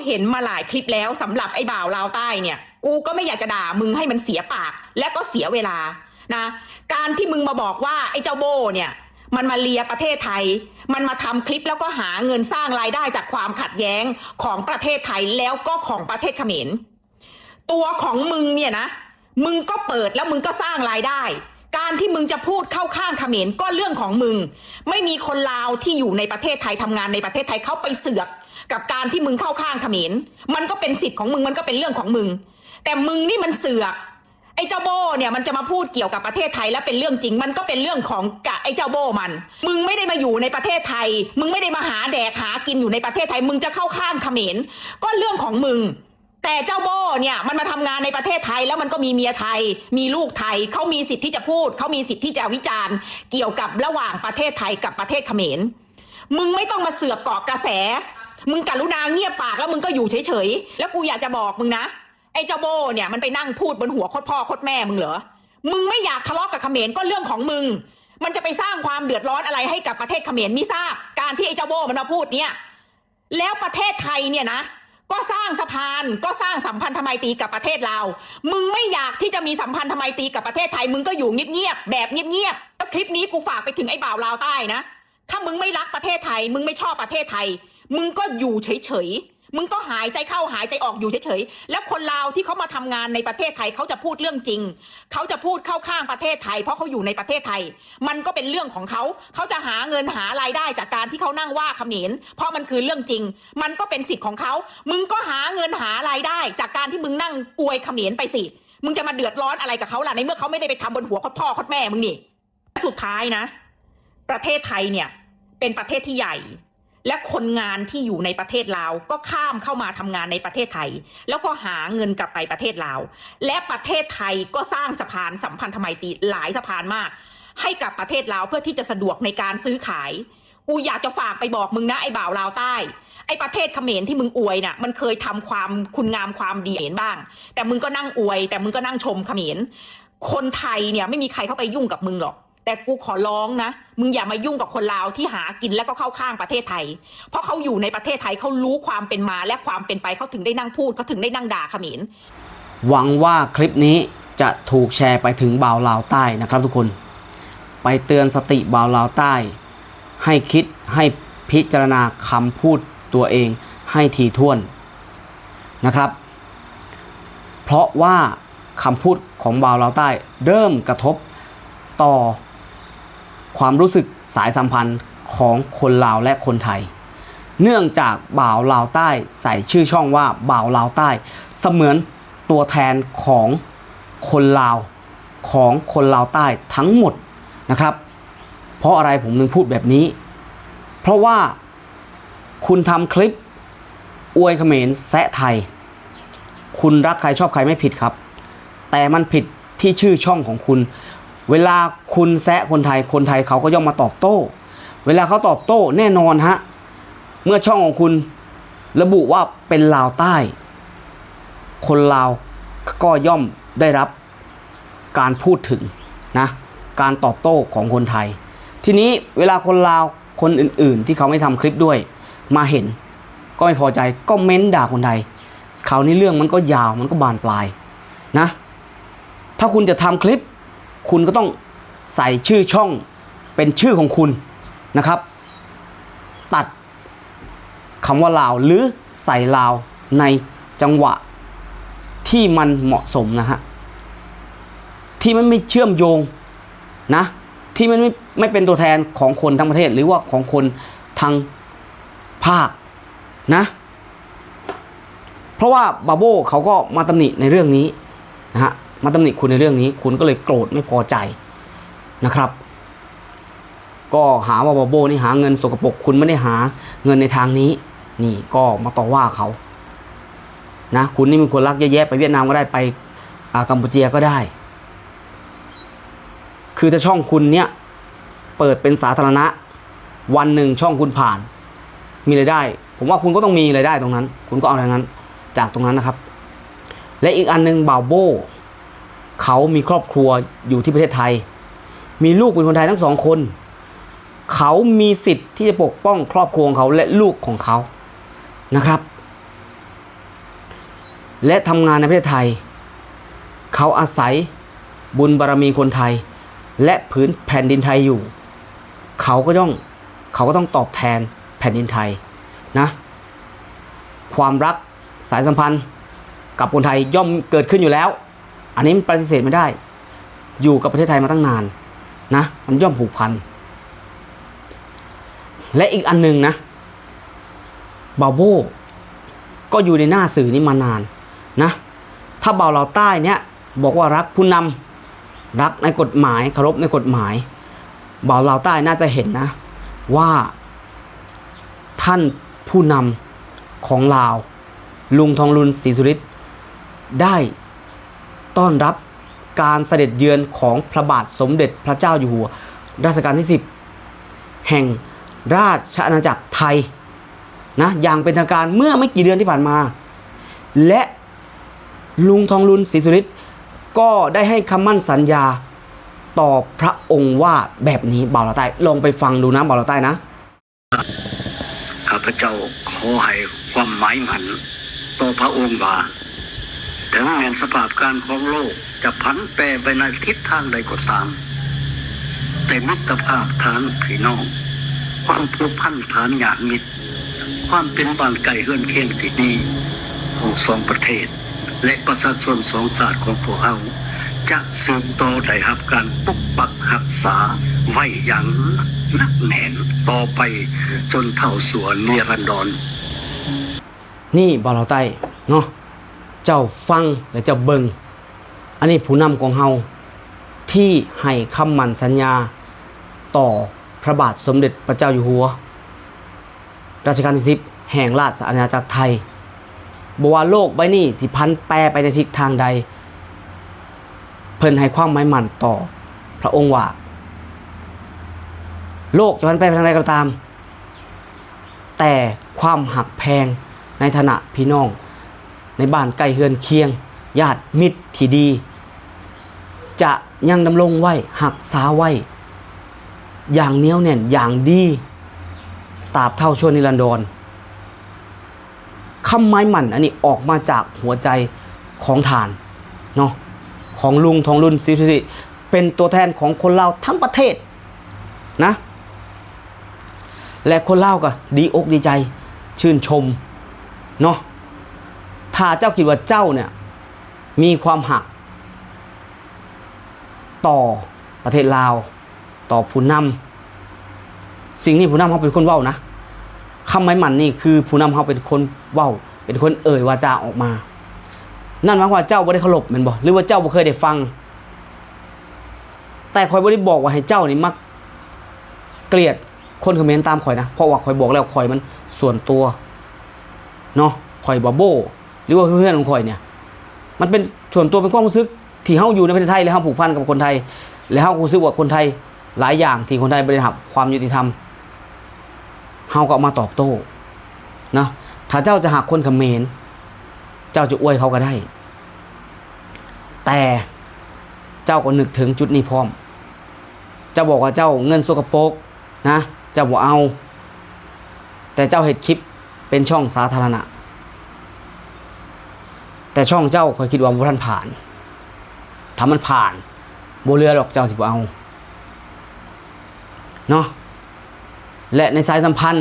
เห็นมาหลายคลิปแล้วสำหรับไอ้บ่าวลาวใต้เนี่ย กูก็ไม่อยากจะด่ามึงให้มันเสียปาก และก็เสียเวลานะ การที่มึงมาบอกว่าไอ้เจ้าโบ้เนี่ย มันมาเลียประเทศไทย มันมาทำคลิปแล้วก็หาเงินสร้างรายได้จากความขัดแย้งของประเทศไทยแล้วก็ของประเทศเขมร ตัวของมึงเนี่ยนะ มึงก็เปิดแล้วมึงก็สร้างรายได้ การที่มึงจะพูดเข้าข้างเขมรก็เรื่องของมึง ไม่มีคนลาวที่อยู่ในประเทศไทย ทำงานในประเทศไทย เขาไปเสือกกับการที่มึงเข้าข้างเขมร มันก็เป็นสิทธิ์ของมึง มันก็เป็นเรื่องของมึง แต่มึงนี่มันเสือก ไอ้เจ้าโบ้เนี่ยมันจะมาพูดเกี่ยวกับประเทศไทยแล้วเป็นเรื่องจริง มันก็เป็นเรื่องของกับไอ้เจ้าโบ้มัน มึงไม่ได้มาอยู่ในประเทศไทย มึงไม่ได้มาหาแดกหากินอยู่ในประเทศไทย มึงจะเข้าข้างเขมร ก็เรื่องของมึง แต่เจ้าโบ้เนี่ยมันมาทำงานในประเทศไทย แล้วมันก็มีเมียไทย มีลูกไทย เขามีสิทธิ์ที่จะพูด เขามีสิทธิ์ที่จะวิจารณ์เกี่ยวกับระหว่างประเทศไทยกับประเทศเขมร มึงไม่ต้องมาเสือกเกาะกระแส มึงกรุณาเงียบปากแล้วมึงก็อยู่เฉยๆ แล้วกูอยากจะบอกมึงนะ ไอ้เจ้าโบ้เนี่ยมันไปนั่งพูดบนหัวโคตรพ่อโคตรแม่มึงเหรอ มึงไม่อยากทะเลาะกับเขมรก็เรื่องของมึง มันจะไปสร้างความเดือดร้อนอะไรให้กับประเทศเขมรไม่ทราบ การที่ไอ้เจ้าโบ้มันมาพูดเนี่ย แล้วประเทศไทยเนี่ยนะ ก็สร้างสะพาน ก็สร้างสัมพันธไมตรีกับประเทศลาว มึงไม่อยากที่จะมีสัมพันธไมตรีกับประเทศไทย มึงก็อยู่เงียบๆ แบบเงียบๆ แล้วคลิปนี้กูฝากไปถึงไอ้บ่าวลาวใต้นะ ถ้ามึงไม่รักประเทศไทย มึงไม่ชอบประเทศไทย มึงก็อยู่เฉยๆ มึงก็หายใจเข้าหายใจออกอยู่เฉยๆ แล้วคนลาวที่เขามาทำงานในประเทศไทย เขาจะพูดเรื่องจริง เขาจะพูดเข้าข้างประเทศไทย เพราะเขาอยู่ในประเทศไทย มันก็เป็นเรื่องของเขา เขาจะหาเงินหารายได้จากการที่เขานั่งว่าเขมร เพราะมันคือเรื่องจริง มันก็เป็นสิทธิ์ของเขา มึงก็หาเงินหารายได้จากการที่มึงนั่งอวยเขมรไปสิ มึงจะมาเดือดร้อนอะไรกับเขาล่ะ ในเมื่อเขาไม่ได้ไปทำบนหัวโคตรพ่อโคตรแม่มึงนี่ สุดท้ายนะ ประเทศไทยเนี่ยเป็นประเทศที่ใหญ่ และคนงานที่อยู่ในประเทศลาวก็ข้ามเข้ามาทำงานในประเทศไทย แล้วก็หาเงินกลับไปประเทศลาว และประเทศไทยก็สร้างสะพานสัมพันธไมตรีหลายสะพานมาก ให้กับประเทศลาวเพื่อที่จะสะดวกในการซื้อขาย กูอยากจะฝากไปบอกมึงนะ ไอ้บ่าวลาวใต้ ไอ้ประเทศเขมรที่มึงอวยน่ะ มันเคยทำความคุณงามความดีเขมรบ้าง แต่มึงก็นั่งอวย แต่มึงก็นั่งชมเขมร คนไทยเนี่ยไม่มีใครเข้าไปยุ่งกับมึงหรอก แต่กูขอร้องนะ มึงอย่ามายุ่งกับคนลาวที่หากินแล้วก็เข้าข้างประเทศไทย เพราะเขาอยู่ในประเทศไทย เขารู้ความเป็นมาและความเป็นไป เขาถึงได้นั่งพูด เขาถึงได้นั่งด่าเขมร หวังว่าคลิปนี้จะถูกแชร์ไปถึงบ่าวลาวใต้นะครับทุกคน ไปเตือนสติบ่าวลาวใต้ ให้คิด ให้พิจารณาคำพูดตัวเองให้ถี่ถ้วนนะครับ เพราะว่าคำพูดของบ่าวลาวใต้เริ่มกระทบต่อความรู้สึกสายสัมพันธ์ของคนลาวและคนไทย เนื่องจากบ่าวลาวใต้ใส่ชื่อช่องว่าบ่าวลาวใต้ เสมือนตัวแทนของคนลาว ของคนลาวใต้ทั้งหมดนะครับ เพราะอะไรผมถึงพูดแบบนี้ เพราะว่าคุณทำคลิปอวยเขมรแซะไทย คุณรักใครชอบใครไม่ผิดครับ แต่มันผิดที่ชื่อช่องของคุณ เวลาคุณแซะคนไทย คนไทยเขาก็ย่อมมาตอบโต้ เวลาเขาตอบโต้แน่นอนฮะ เมื่อช่องของคุณระบุว่าเป็นลาวใต้ คนลาวก็ย่อมได้รับการพูดถึงนะ การตอบโต้ของคนไทย ทีนี้เวลาคนลาวคนอื่นๆ ที่เขาไม่ทำคลิปด้วยมาเห็น ก็ไม่พอใจ ก็เม้นด่าคนไทย คราวนี้เรื่องมันก็ยาว มันก็บานปลายนะ ถ้าคุณจะทำคลิป คุณก็ต้องใส่ชื่อช่องเป็นชื่อของคุณนะครับ ตัดคำว่าลาว หรือใส่ลาวในจังหวะที่มันเหมาะสมนะฮะ ที่มันไม่เชื่อมโยงนะ ที่มันไม่ไม่เป็นตัวแทนของคนทั้งประเทศ หรือว่าของคนทั้งภาคนะ เพราะว่าบาโบ้เขาก็มาตำหนิในเรื่องนี้นะฮะ มาตำหนิคุณในเรื่องนี้ คุณก็เลยโกรธไม่พอใจนะครับ ก็หาว่าบาโบ้นี่หาเงินสกปรก คุณไม่ได้หาเงินในทางนี้ นี่ก็มาต่อว่าเขานะ คุณนี่มีคนรักเยอะแยะ ไปเวียดนามก็ได้ ไปอ่ากัมพูเชียก็ได้ คือถ้าช่องคุณเนี้ยเปิดเป็นสาธารณะ วันหนึ่งช่องคุณผ่าน มีรายได้ ผมว่าคุณก็ต้องมีรายได้ตรงนั้น คุณก็เอาทางนั้น จากตรงนั้นนะครับ และอีกอันหนึ่งบ่าวโบ้เขามีครอบครัวอยู่ที่ประเทศไทย มีลูกเป็นคนไทยทั้งสองคน เขามีสิทธิ์ที่จะปกป้องครอบครัวของเขาและลูกของเขานะครับ ແລະ ທຳງານໃນປະເທດໄທ, ເຂົາອາໄສບຸນບາລະມີຄົນໄທ ແລະ ຜືນແຜ່ນດິນໄທຢູ່, ເຂົາກໍຕ້ອງ, ເຂົາກໍຕ້ອງຕອບແທນແຜ່ນດິນໄທນະ. ຄວາມລັກ ສາຍສຳພັນກັບຄົນໄທຍ່ອມເກີດຂຶ້ນຢູ່ແລ້ວ, ອັນນີ້ມັນປະຕິເສດບໍ່ໄດ້, ຢູ່ກັບປະເທດໄທມາຕັ້ງນານນະ, ມັນຍ່ອມຜູກພັນ. ແລະ ອີກອັນໜຶ່ງນະ, ບ່າວໂບ້ກໍຢູ່ໃນໜ້າສື່ນີ້ມານານນະ. ຖ້າບ່າວລາວໃຕ້ເນີ້ຍບອກວ່າລັກຜູ້ນຳ, ລັກໃນກົດໝາຍ, ເຄົາລົບໃນກົດໝາຍ, ບ່າວລາວໃຕ້ໜ້າຈະເຫັນນະວ່າ ທ່ານຜູ້ນຳຂອງລາວ ລຸງທອງລຸນ ສີສຸລິດ ໄດ້ຕ້ອນຮັບການສະເດັດເຢືອນຂອງພະບາດສົມເດັດພະເຈົ້າຢູ່ຫົວ ລັດຊະການທີສິບ ແຫ່ງລາຊະອານາຈັກໄທນະ ຢ່າງເປັນທາງການເມື່ອໄມ່ກີ່ເດືອນທີ່ຜ່ານມາ ແລະ ລຸງທອງລຸນ ສີສຸລິດ ກໍໄດ້ໃຫ້ຄຳໝັ້ນສັນຍາຕໍ່ພະອົງວ່າແບບນີ້. ບ່າວລາວໃຕ້ ລອງໄປຟັງດູນະ ບ່າວລາວໃຕ້ນະ. ຂ້າພະເຈົ້າຂໍໃຫ້ຄວາມໝາຍໝັ້ນຕໍ່ພະອົງວ່າ ເຖິງແມ່ນສະພາບການຂອງໂລກຈະຜັນແປໄປໃນທິດທາງໃດກໍຕາມ, ແຕ່ມິດຕະພາບທາງພີ່ນ້ອງ, ຄວາມຜູກພັນທາງຍາດມິດ, ຄວາມເປັນບ້ານໃກ້ເຮືອນຄຽງທີ່ດີຂອງສອງປະເທດ ແລະ ປະຊາຊົນສອງຊາດຂອງພວກເຮົາ ຈະສືບຕໍ່ໄດ້ຮັບການປົກປັກຮັກສາໄວ້ຢ່າງໜັກແໜ້ນຕໍ່ໄປ ຈົນເທົ່າຊົ່ວນິລັນດອນ. ນີ້ບ່າວລາວໃຕ້ເນາະ, ເຈົ້າຟັງ ແລະ ເຈົ້າເບິ່ງ. ອັນນີ້ຜູ້ນຳຂອງເຮົາທີ່ໃຫ້ຄຳໝັ້ນສັນຍາຕໍ່ພະບາດສົມເດັດພະເຈົ້າຢູ່ຫົວ ລັດຊະການທີສິບ ແຫ່ງລາຊະອານາຈັກໄທ, ບໍ່ວ່າໂລກໃບນີ້ຊິຜັນແປໄປໃນທິດທາງໃດ, ເພິ່ນໃຫ້ຄວາມໝາຍໝັ້ນຕໍ່ພະອົງວ່າ ໂລກຈະຜັນແປໄປທາງໃດກໍຕາມ, ແຕ່ຄວາມຮັກແພງໃນຖານະພີ່ນ້ອງໃນບ້ານໃກ້ເຮືອນຄຽງ, ຍາດມິດທີ່ດີ ຈະຍັງດຳລົງໄວ້, ຮັກສາໄວ້ຢ່າງໜຽວແໜ້ນ, ຢ່າງດີ, ຕາບເທົ່າຊົ່ວນິລັນດອນ. ຄຳໝາຍໝັ້ນອັນນີ້ອອກມາຈາກຫົວໃຈຂອງທ່ານເນາະ, ຂອງລຸງທອງລຸນ ສີສຸລິດ, ເປັນຕົວແທນຂອງຄົນລາວທັງປະເທດນະ ແລະ ຄົນລາວກໍດີອົກດີໃຈ ຊື່ນຊົມເນາະ. ຖ້າເຈົ້າຄິດວ່າເຈົ້າເນີ້ຍມີຄວາມຮັກຕໍ່ປະເທດລາວ, ຕໍ່ຜູ້ນຳ, ສິ່ງນີ້ຜູ້ນຳເຮົາເປັນຄົນເວົ້ານະ, ຄຳໝາຍໝັ້ນນີ້ຄືຜູ້ນຳເຮົາເປັນຄົນເວົ້າ, ເປັນຄົນເອີ່ຍວາຈາອອກມາ. ນັ້ນໝາຍຄວາມວ່າເຈົ້າບໍ່ໄດ້ເຄົາລົບແມ່ນບໍ່? ຫຼືວ່າເຈົ້າບໍ່ເຄີຍໄດ້ຟັງ? ແຕ່ຂ້ອຍບໍ່ໄດ້ບອກວ່າໃຫ້ເຈົ້ານີ້ມັກກຽດຄົນຂະເໝນຕາມຂ້ອຍນະ, ເພາະວ່າຂ້ອຍບອກແລ້ວ ຂ້ອຍມັນສ່ວນຕົວເນາະ, ຂ້ອຍບໍ່ໂບ້ ຫຼືວ່າເຮືອນຂອງຂ້ອຍເນີ້ຍ ມັນເປັນສ່ວນຕົວ, ເປັນຄວາມຮູ້ສຶກທີ່ເຮົາຢູ່ໃນປະເທດໄທ ແລະ ເຮົາຜູກພັນກັບຄົນໄທ ແລະ ເຮົາກໍຮູ້ສຶກວ່າຄົນໄທຫຼາຍຢ່າງທີ່ຄົນໄທບໍ່ໄດ້ຮັບຄວາມຍຸຕິທຳ ເຮົາກໍເອົາມາຕອບໂຕ້ນະ. ຖ້າເຈົ້າຈະຮັກຄົນຂະເໝນ ເຈົ້າຈະອວຍເຂົາກໍໄດ້, ແຕ່ເຈົ້າກໍນຶກເຖິງຈຸດນີ້ພ້ອມ. ເຈົ້າບອກວ່າເຈົ້າເງິນສົກກະປົກນະ, ເຈົ້າບໍ່ເອົາ, ແຕ່ເຈົ້າເຮັດຄລິບເປັນຊ່ອງສາທາລະນະ, ແຕ່ຊ່ອງເຈົ້າ ຂ້ອຍຄິດວ່າບໍ່ທັນຜ່ານ. ຖ້າມັນຜ່ານ ບໍ່ເຫຼືອດອກ, ເຈົ້າຊິບໍ່ເອົາເນາະ. ແລະ ໃນສາຍສຳພັນ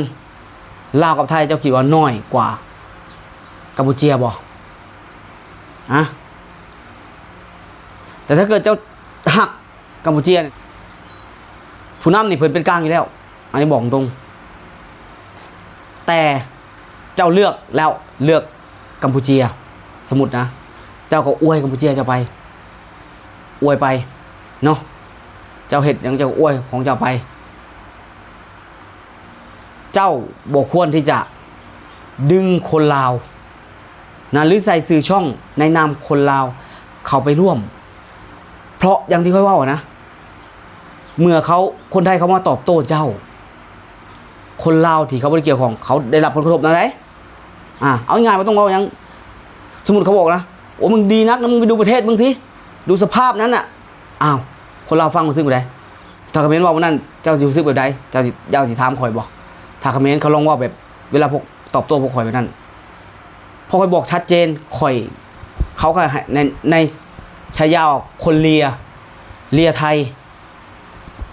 ລາວກັບໄທ ເຈົ້າຄິດວ່ານ້ອຍກວ່າກຳປູເຈຍບໍ່? ອະ ແຕ່ຖ້າເກີດເຈົ້າຮັກ ກຳປູເຈຍ ຜູ້ນຳນີ້ເພິ່ນເປັນກາງຢູ່ແລ້ວ, ອັນນີ້ບອກຕົງ. ແຕ່ເຈົ້າເລືອກແລ້ວ, ເລືອກກຳປູເຈຍ, ສົມມຸດນະ, ເຈົ້າກໍອວຍກຳປູເຈຍເຈົ້າໄປ, ອວຍໄປເນາະ, ເຈົ້າເຮັດຫຍັງເຈົ້າກໍອວຍຂອງເຈົ້າໄປ. ເຈົ້າບໍ່ຄວນທີ່ຈະດຶງຄົນລາວນະ ຫຼືໃສ່ຊື່ຊ່ອງໃນນາມຄົນລາວເຂົ້າໄປຮ່ວມ, ເພາະຢ່າງທີ່ຂ້ອຍເວົ້ານະ, ເມື່ອເຂົາ, ຄົນໄທເຂົາມາຕອບໂຕ້ເຈົ້າ, ຄົນລາວທີ່ເຂົາບໍ່ໄດ້ກ່ຽວຂ້ອງ ເຂົາໄດ້ຮັບຜົນກະທົບນຳໃດ. ອາ ເອົາງ່າຍໆ ບໍ່ຕ້ອງເວົ້າຫຍັງ, ສົມມຸດເຂົາບອກນະ, ໂອ້ ມຶງດີນັກນະ, ມຶງໄປດູປະເທດມຶງຊິ, ດູສະພາບນັ້ນນະ. ອ້າວ ຄົນລາວຟັງຮູ້ສຶກແບບໃດ? ຖ້າຂະເໝນເວົ້າແບບນັ້ນ ເຈົ້າຊິຮູ້ສຶກແບບໃດ? ເຈົ້າຊິ, ເຈົ້າຊິຖາມຂ້ອຍບໍ່? ຖ້າຂະເໝນເຂົາລອງເວົ້າແບບ ເວລາພວກຕອບໂຕ້ພວກຂ້ອຍແບບນັ້ນ, ເພາະຂ້ອຍບອກຊັດເຈນ, ຂ້ອຍ ເຂົາກໍໃຫ້ໃນ ໃນສາຍາວ່າຄົນເລຍ ເລຍໄທ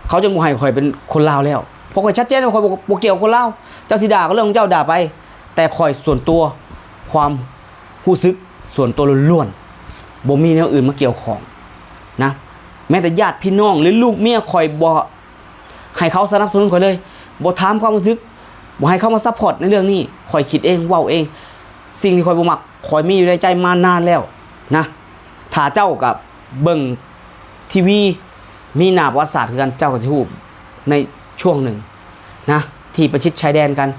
ເຂົາຈົນບໍ່ໃຫ້ຂ້ອຍເປັນຄົນລາວແລ້ວ ເພາະຂ້ອຍຊັດເຈນວ່າຂ້ອຍບໍ່ ບໍ່ກ່ຽວຄົນລາວ. ເຈົ້າຊິດ່າກໍເລື່ອງຂອງເຈົ້າ ດ່າໄປ, ແຕ່ຂ້ອຍສ່ວນຕົວ ຄວາມຮູ້ສຶກສ່ວນຕົວລ້ວນໆ ບໍ່ມີແນວອື່ນມາກ່ຽວຂ້ອງນະ. ແມ້ແຕ່ຍາດພີ່ນ້ອງ ຫຼື ລູກເມຍຂ້ອຍ ບໍ່ໃຫ້ເຂົາສະໜັບສະໜູນຂ້ອຍເລີຍ, ບໍ່ຖາມຄວາມຮູ້ສຶກ, ບໍ່ໃຫ້ເຂົາມາຊັບພອດໃນເລື່ອງນີ້. ຂ້ອຍຄິດເອງ ເວົ້າເອງ, ສິ່ງທີ່ຂ້ອຍບໍ່ມັກ ຂ້ອຍມີຢູ່ໃນໃຈມານານແລ້ວນະ. ຖ້າເຈົ້າກໍເບິ່ງທີວີ ມີໜ້າປະຫວັດສາດຄືກັນ, ເຈົ້າກໍຊິຮູ້ໃນຊ່ວງໜຶ່ງນະ ທີ່ປະຊິດຊາຍແດນກັນ.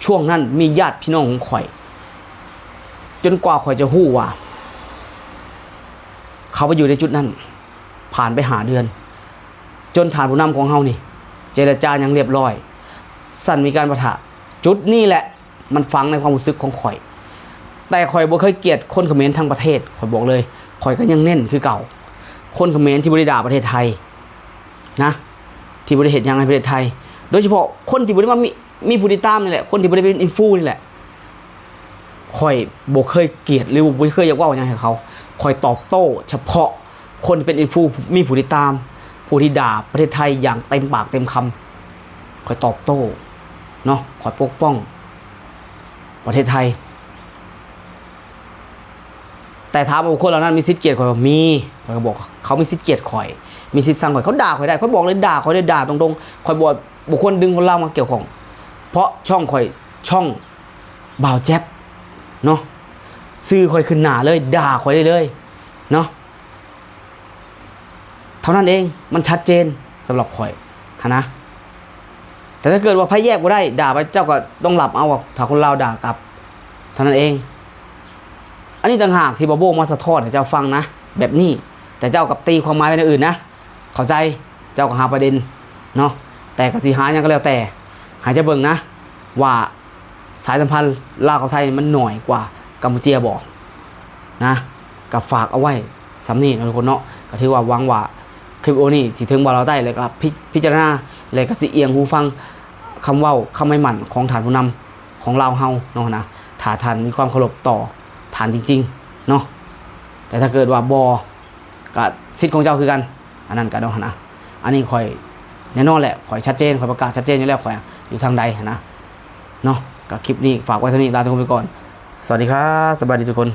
ຊ່ວງນັ້ນມີຍາດພີ່ນ້ອງຂອງຂ້ອຍ ຈົນກວ່າຂ້ອຍຈະຮູ້ວ່າ ເຂົາໄປຢູ່ໃນຈຸດນັ້ນ ຜ່ານໄປຫ້າເດືອນ ຈົນທ່ານຜູ້ນຳຂອງເຮົານີ້ເຈລະຈາຢ່າງລຽບລ້ອຍ, ຊັ້ນມີການປະທະ. ຈຸດນີ້ແຫຼະ ມັນຝັງໃນຄວາມຮູ້ສຶກຂອງຂ້ອຍ. ແຕ່ຂ້ອຍບໍ່ເຄີຍກຽດຄົນຂະເໝນທັງປະເທດ, ຂ້ອຍບອກເລີຍ, ຂ້ອຍກໍຍັງເນັ້ນຄືເກົ່າ. ຄົນຂະເໝນທີ່ບໍ່ໄດ້ດ່າປະເທດໄທນະ, ທີ່ບໍ່ໄດ້ເຮັດຫຍັງໃຫ້ປະເທດໄທ, ໂດຍສະເພາະຄົນທີ່ບໍ່ໄດ້ມາມີ ມີຜູ້ຕິດຕາມນີ້ແຫຼະ, ຄົນທີ່ບໍ່ໄດ້ເປັນອິນຟູນີ້ແຫຼະ, ຂ້ອຍບໍ່ເຄີຍກຽດ ຫຼື ບໍ່ເຄີຍຢາກເວົ້າຫຍັງໃຫ້ເຂົາ. ຂ້ອຍຕອບໂຕ້ສະເພາະຄົນທີ່ເປັນອິນຟູ ມີຜູ້ຕິດຕາມ, ຜູ້ທີ່ດ່າປະເທດໄທຢ່າງເຕັມປາກເຕັມຄຳ. ຂ້ອຍຕອບໂຕ້ເນາະ, ຂ້ອຍປົກປ້ອງປະເທດໄທ. ແຕ່ຖາມວ່າບຸກຄົນເຫຼົ່ານັ້ນມີສິດກຽດຂ້ອຍບໍ່? ມີ. ຂ້ອຍກໍບອກ ເຂົາມີສິດກຽດຂ້ອຍ, ມີສິດຊັງຂ້ອຍ, ເຂົາດ່າຂ້ອຍໄດ້, ຂ້ອຍບອກເລີຍ, ດ່າຂ້ອຍເລີຍ, ດ່າຕົງໆ. ຂ້ອຍບໍ່ ບໍ່ຄວນດຶງຄົນລາວມາກ່ຽວຂ້ອງ, ເພາະຊ່ອງຂ້ອຍ ຊ່ອງບ່າວແຈັບເນາະ, ຊື່ຂ້ອຍຂຶ້ນໜ້າເລີຍ, ດ່າຂ້ອຍໄດ້ເລີຍເນາະ. ເທົ່ານັ້ນເອງ, ມັນຊັດເຈນສຳລັບຂ້ອຍຫັ້ນນະ. ແຕ່ຖ້າເກີດວ່າໃຜແຍກບໍ່ໄດ້, ດ່າໄປ, ເຈົ້າກໍຕ້ອງຮັບເອົາ ຖ້າຄົນລາວດ່າກັບ, ເທົ່ານັ້ນເອງ. ອັນນີ້ຕ່າງຫາກທີ່ບ່າວໂບ້ມາສະທ້ອນໃຫ້ເຈົ້າຟັງນະ, ແບບນີ້, ແຕ່ເຈົ້າກັບຕີຄວາມໝາຍໄປແນວອື່ນນະ. ເຂົ້າໃຈ, ເຈົ້າກໍຫາປະເດັນເນາະ, ແຕ່ກໍຊິຫາຫຍັງກໍແລ້ວແຕ່, ໃຫ້ເຈົ້າເບິ່ງນະວ່າສາຍສຳພັນລາວກັບໄທນີ້ມັນໜ້ອຍກວ່າກຳປູເຈຍບໍນະ. ກໍຝາກເອົາໄວ້ສ່ຳນີ້ເນາະທຸກຄົນເນາະ, ກໍຖືວ່າຫວັງວ່າຄລິບວິດີໂອນີ້ຊິເຖິງບ່າວລາວໃຕ້ ແລ້ວກໍພິ ພິຈາລະນາ ແລ້ວກໍຊິອຽງຫູຟັງຄຳເວົ້າ ຄຳໝາຍໝັ້ນຂອງທ່ານຜູ້ນຳຂອງລາວເຮົາເນາະນະ, ຖ້າທ່ານມີຄວາມເຄົາລົບຕໍ່ທ່ານຈິງໆເນາະ. ແຕ່ຖ້າເກີດວ່າບໍ່ ກະສິດຂອງເຈົ້າຄືກັນ, ອັນນັ້ນກະເນາະຫັ້ນນະ. ອັນນີ້ຂ້ອຍແນ່ນອນແຫຼະ, ຂ້ອຍຊັດເຈນ, ຂ້ອຍປະກາດຊັດເຈນຢູ່ແລ້ວ, ຂ້ອຍຢູ່ທາງໃດຫັ້ນນະເນາະ. ກະຄລິບນີ້ຝາກໄວ້ເທົ່ານີ້, ລາທຸກຄົນໄປກ່ອນ. ສະຫວັດດີຄັບ, ສະບາຍດີທຸກຄົນ.